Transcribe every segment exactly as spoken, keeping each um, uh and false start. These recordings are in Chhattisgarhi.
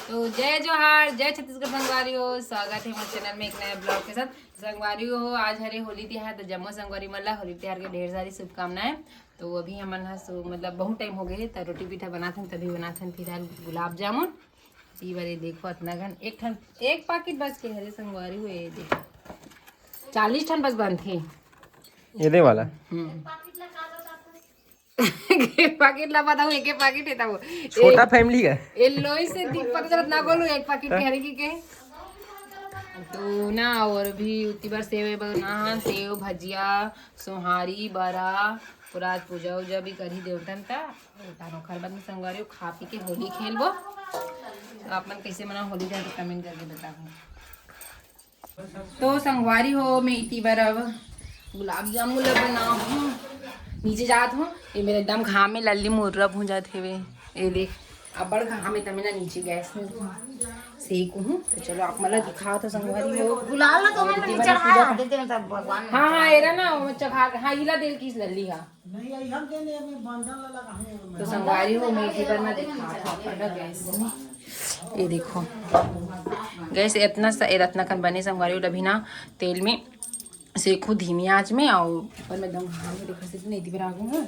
तो जय जोहार, जय छत्तीसगढ़ संगवारी हो, स्वागत है मोर चैनल में एक नया ब्लॉग के साथ। संगवारी हो, आज हरे होली तिहार, तो जम्मो संगवारी मन ला होली तिहार के ढेर सारी शुभकामनाएं। तो अभी हमन ह सो मतलब बहुत टाइम हो गए, तो रोटी पीठा बनात हन, तभी बनात हन फिलहाल गुलाब जामुन। ई बार ये देखो अतना घन एक ठन एक पाकिट बच के हरे संगवारी हो, ये देखो चालीस ठन बस बनथे। ये दे वाला हम्म। एक पाकिट ला बताऊं, एक पाकिट है तब छोटा फैमिली का। ये लोई से दी पता चलत ना बोलू एक पाकिट के हरे की के। तो ना और भी उतनी बार सेव बना, सेव भजिया, सोहारी बरा, पूरा आज पूजा उजा भी करी देवतन ता। तानो खर बाद में संगवारी हो खा पी के होली खेलबो। तो आप मन कैसे मना होली जाके कमेंट करके बताओ। तो संगवारी हो, मैं इतनी बार अब गुलाब जामुन ला बनाहूँ। नीचे जात हूँ, ये मेरे एकदम घाम में लल्ली मुर्रा भूंजात हेवे। ये देख, अब्बड़ घाम है तमे ना नीचे गैस में सेक हूँ। तो चलो आप मला दिखाओ तो संगवारी हो। गुलाल ला तो मैं इतनी नहीं बार चढ़ाया पूजा देते हैं तब भगवान हाँ हाँ, एरा ना वो चघा हाँ इला देल किस लल्ली हा। तो संगवारी हो, मैं इसी बार ना दिखा था पर ना गैस में। ये देखो गैस इतना सा इतना कन बने संगवारी हो, अभी ना तेल में सेकू धीमी आंच में। और ऊपर में दम घाम में देखा से नहीं इतनी बार आगू हूँ।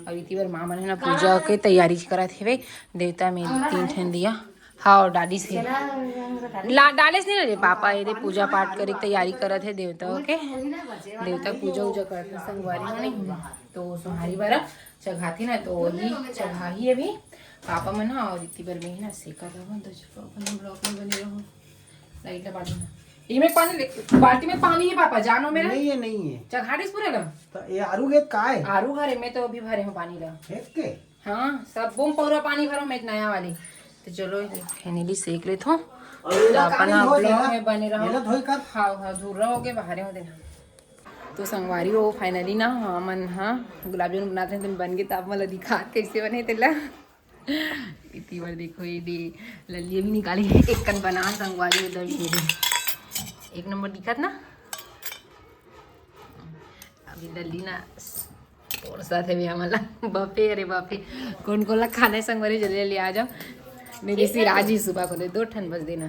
और इतनी बार माँ मन है ना पूजा के तैयारी करत हेवे। देवता में तीन ठन दिया हाँ और डालिस हे ला डालिस नहीं रे पापा, ये दे पूजा पाठ करे के तैयारी करत है देवता के। देवता पूजा उजा करत है संगवारी हो नहीं। तो सोहारी बारा चघाती ना, तो वही चघाही अभी पापा मन ह। और इतनी बार में ही ना सेका था तो चलो अपन ब्लॉग में बने रहो। लाइट लगा देना। ये में पानी ले, बाल्टी में पानी है पापा, जानो मेरा। नहीं है, नहीं है। चघाटिस पूरा ला। तो ये आरू के का है? आरू भरे, मैं तो अभी भरे हूँ पानी ला। फेंक के? हाँ, सब बोम पौरा पानी भरो, मैं नया वाली। तो चलो फाइनली सेक लेत हूँ। तो अपन आप ब्लॉग में बने रहो। ये ला धोई कर। हाँ हाँ, धुर्रा हो गए, बाहरे हो देना। तो संगवारी हो, फाइनली ना हमन हाँ गुलाब जामुन बनाते हैं, तो बन गए, तो आप मला दिखा कैसे बने तेला। इतनी बार देखो ये दे लल्ली अभी निकाली है, एक कन बना संगवारी हो, दम ये दे। एक नंबर दिखत ना। अभी लल्ली ना और साथ है भी हमारा बापे, अरे बापे, कौन कौन ला खाना है संगवारी, जल्दी जल्दी आ जाओ। मेरी सिराजी सुबह को दे दो ठन बस देना।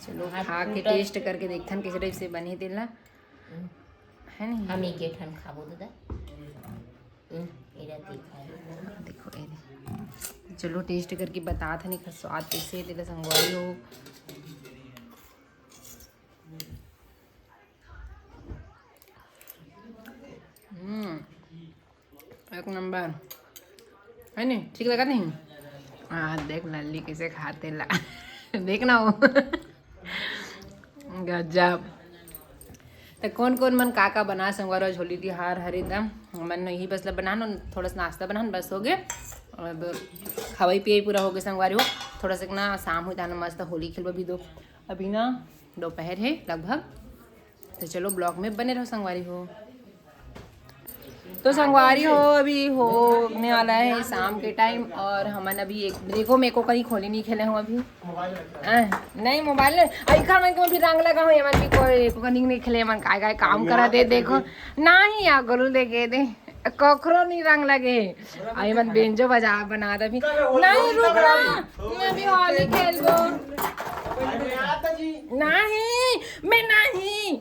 चलो खा के टेस्ट करके देखथन कैसे टाइप से बनी तेला, है नहीं? हम एक एक ठन खाबो दादा। हम्म, ये रहती खाए। देखो ये दे। चलो टेस्ट करके बता था नहीं स्वाद कैसे है तेला संगवारी हो। हम्म, एक नंबर है नहीं, ठीक लगा नहीं? हाँ देख लल्ली कैसे खाते ला। देखना हो। गजब। तो कौन कौन मन का का बना संगवारी हो, होली तिहार हरे दम मन यही बस ला बनान, थोड़ा सा नाश्ता बनान, बस हो गए। अब खवाई पियाई पूरा हो गए संगवारी हो। थोड़ा सा ना शाम हो जाना, मस्त होली खेलबो भी दो। अभी ना दोपहर है लगभग, तो चलो ब्लॉग में बने रहो संगवारी हो। तो संगवारी हो, अभी होने वाला है शाम के टाइम और हमन अभी एक देखो मेरे को कहीं खोली नहीं खेले हूँ अभी। आ, नहीं मोबाइल नहीं, आई खा मैं भी रंग लगा हूँ, एमन भी कोई को नहीं खेले, एमन काय काय काम करा दे देखो। नहीं यार गोलू देखे दे, कखरो नहीं रंग लगे। आई मन बेंजो बजा बना दे भी। नहीं रुक ना, मैं भी होली खेलबो। नहीं, मैं नहीं।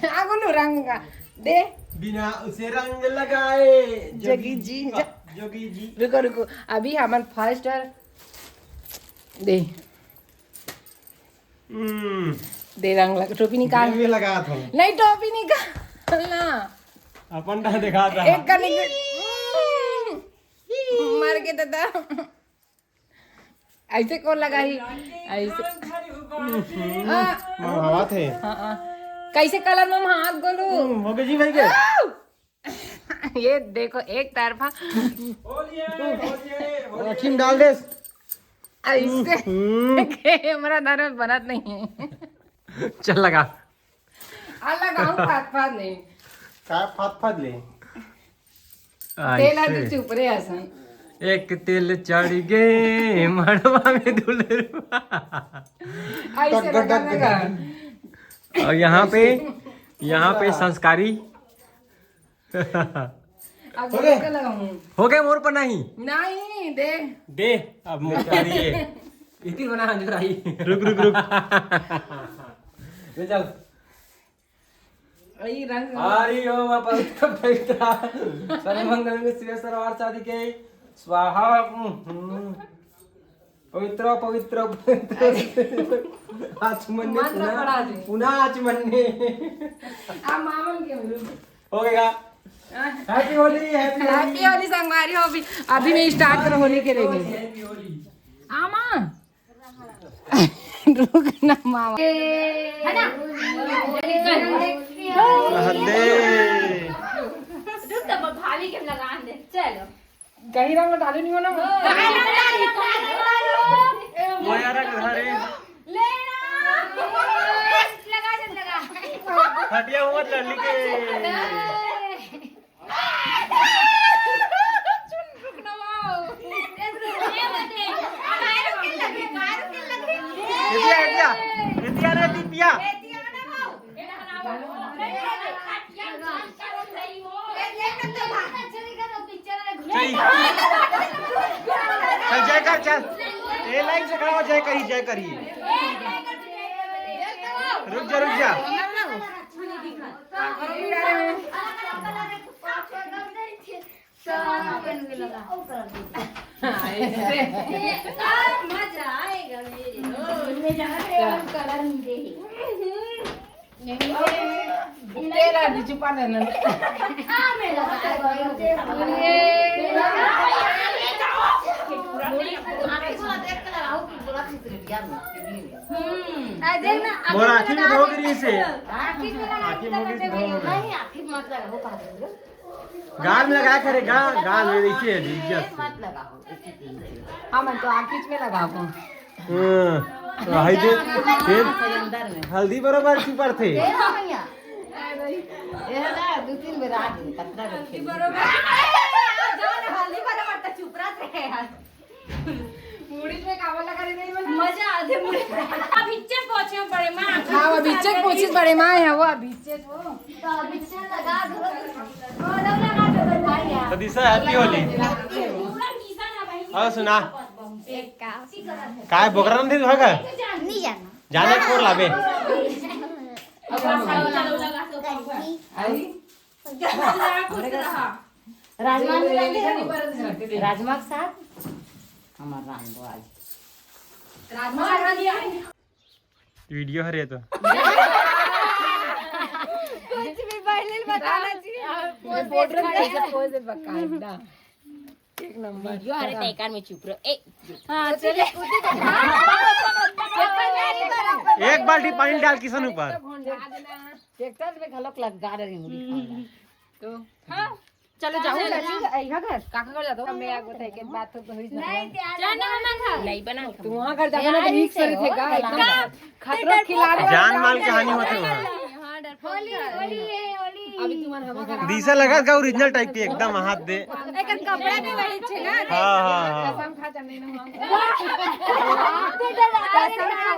आगो लो रंग का दे। बिना उसे रंग लगाए जगी जी, ज- जोगी जी। रुको रुको, अभी हमन फर्स्ट दे हम्म दे रंग लगा, टोपी निकाल। ये लगा था। नहीं, टोपी निकाल ना। अपन टा दिखा था। एक का निकल मर के दादा। ऐसे कौन लगा ही? ऐसे हाँ, मंगावा थे। हाँ, हाँ। कैसे कलर में हाथ गोलू? हम्म, हो गए जी भाई के। ये देखो एक तरफा अखीम डाल दे। ऐसे हम्म, कैमरा दार में बनत नहीं है। चल लगा। अलग आऊं फात फात नहीं। का फात फात ले। तेल आते ऐसे। चुप रे असन। एक तेल चढ़ गए मड़वा में दुलरुआ। ऐसे लगा लगा। और यहाँ पे यहाँ पे संस्कारी। अब हो गए? कैसे लगाऊं? हो गए मोर पर नहीं। नहीं, दे। दे, अब मोर पर ये। इतनी बना जो आई। रुक, रुक, रुक। ले चल। आई रंग। हरि ओम पवित्र पवित्र। सर्वमंगल शिव सर्वार्थ साधिके। स्वाहा। हम्म। पवित्र, पवित्र, पवित्र। आचमन ने मंत्र पुनः, पढ़ा दे। पुनः आचमन ने। आ मामन के बोलो। हो गया। हाँ। Happy Holi, happy Holi. Happy Holi संगवारी हो। अभी, अभी मैं start करो होली के लेके। Happy होली। आमा। रुक ना मामा। है ना? अहदे। रुक तो भाभी के लगान दे। चलो। कहीं रंग डालू नहीं हो ना? मोया रंग धारे। ले ना। लगा दे, लगा। हटिया हुआ लड़ली के। चुन रुक ना, वाओ। एतिया, एतिया। एतिया रे, दीपिया। चल, चल, जय कर, चल। ए, लाइन से खड़ा हो, जय करी, जय करी। रुक जा, रुक जा। मजा आएगा मेरे। तेरा भी छुपा देना। मोर आँखी में धो गिरी से। आँखी में धो गिरी। गाल में लगा करे, गाल, गाल में ऐसे है जी, इज्जत से। हाँ, मैं तो आँखी में लगाबो। हाँ, तो हाय दे, फिर अंदर में। हल्दी बरोबर छुपर थे। ए भैया। ए ना, दो तीन बेर आ गई, कतरा बेर खेली। हल्दी बरोबर तो चुप रह थे यार। मुड़ी में कावा लगा रही नहीं, मजा आते मुड़ी। अभी चेक पहुंचे बड़े माँ। हाँ, अभी चेक पहुंची बड़े माँ है वो, अभी चेक वो। तो अभी चेक लगा दो। और लगा दो भाई यार। तो दिशा, happy होली। पूरा निशा ना भाई। और सुना। एक का। काय बोकरा नहीं था का? नहीं जाना। जाने कोर लाबे। राजमा नहीं लाते हो? राजमा के साथ हमार राम आज। राजमा खा लिया। वीडियो हरे तो। कुछ भी पहले बताना चाहिए। पोज दे, पोज दे, पक्का एकदम। एक नंबर। वीडियो हरे तो एक में चुप रहो। ए। हाँ, चलिए। एक बाल्टी पानी डाल किशन ऊपर। ट्रैक्टर में घलोक लगा रही हूँ। तो हाँ, चलो जाओ। चाची, अइहा घर। काका घर जाता हूँ। मैं आगो तो एक बात तो होई ना। नहीं, जाने मम्मा घर। नहीं बना। तू वहाँ घर जाके ना, तो mix करे थे का, एकदम खतरा खिलाड़ी। जान माल के हानि होते वहाँ। हाँ, डर होली, होली है, होली। अभी तुम्हारा हवा खराब। दिशा लगा का original type के एकदम हाथ दे। एकर कपड़ा भी वही छे ना। हाँ, हाँ, हाँ। कसम खा, चल नहीं ना। कसम खा।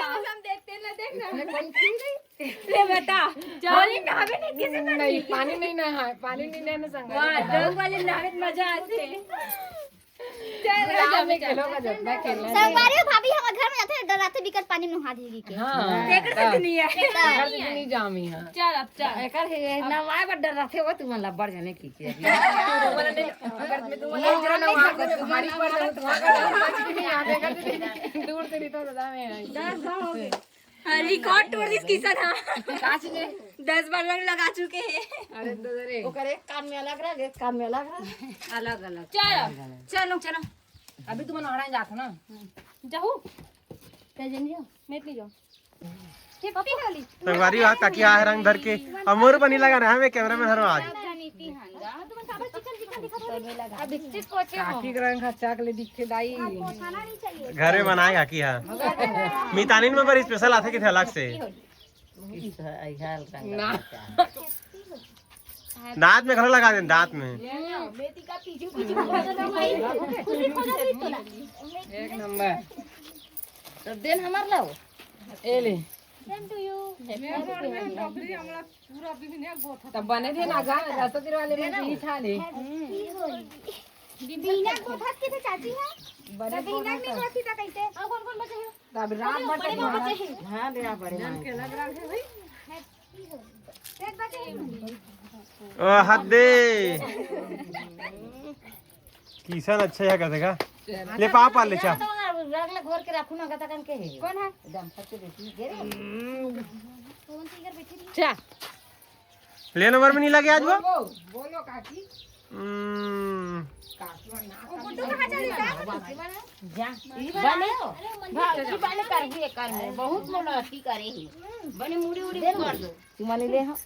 कसम देखते ना, देख ना। ले बता, होली नहावे नहीं किसी को नहीं, नहीं। पानी नहीं नहाए, पानी नहीं नहाने संग। वाह, दो वाले नहावे तो मजा आते। चल, बुला जाओ, में चलो। खेलो का जब मैं खेलना है। संगवारी हो भाभी, हम घर में जाते हैं, डराते बिकट पानी में नहा देगी के। हाँ। देख रहे दुनिया। घर से नहीं जामी है। चल, अब चल। एकर है, नवाए पर डर रहते हो, तुम लब्बर जाने की के। अगर मैं तुम नहीं जरा नवा को तुम्हारी पर जाऊँ, तुम्हारा कुछ नहीं आवेगा। दूर से नहीं तो दादा में है। डर हो गए। हाँ, record तोड़ दिस किशन, हाँ। काची ने? दस बार रंग लगा चुके हैं। अरे दो रे। ओकर एक कान में अलग रंग, एक कान में अलग रंग। अलग, अलग। चलो, चलो, चलो। अभी तुम नहाने जात हो ना? जाहू। क्या जन जाओ? मैं नहीं जाऊँ। Happy होली। संगवारी हो, आज काकी आए रंग धर के। अब मोर बनी लगा रहा है, मैं cameraman हर आज। अब lipstick पोछे हो। काकी के रंग हा चाक ले दिखे दाई। हाँ, पोछाना नहीं चाहिए। घर में बनाए काकी हा। मितानिन में बड़ी special आथे किथे अलग से। ना। दांत में घलो लगा दे, दांत में। मेथी का पीछू पीछू खोजत रहो भाई। खुशी खोजत रही तो ना। एक नंबर। तो देन हमार लाओ। ए ले। मेरे घर में डोकरी हमला पूरा बिहनिया गोथा। तब बने दे ना गा, रसोई वाले में भी छा ले। बिना गोथा के थे चाची है। बने तब बिना गोथा में गोथी ता कैसे? और कौन कौन बचे हैं? तब रात भर बड़े तक बाबा बचे हैं। हाँ, बे, बड़े जान माई। के लग रहा है भाई। एक बचे हैं। ओ, हद दे। किसन अच्छा है, कहते का? ले, पाव पाल ले, चा। तो रंग ले घोर के रखू ना, कहता कन के है। कौन है? एकदम सच्चे बेटी, गे रे। कौन सी इधर बैठी रही? चा। ले नंबर में नहीं लगे आज वो? बोलो, बोलो काकी। हम्म। वो गुड्डू कहाँ चली गया? जा। बने हो? हाँ, की बने कर भी कर में। बहुत मोला अति करे ही। बने मुड़ी उड़ी कर दो। तू माने ले, हाँ।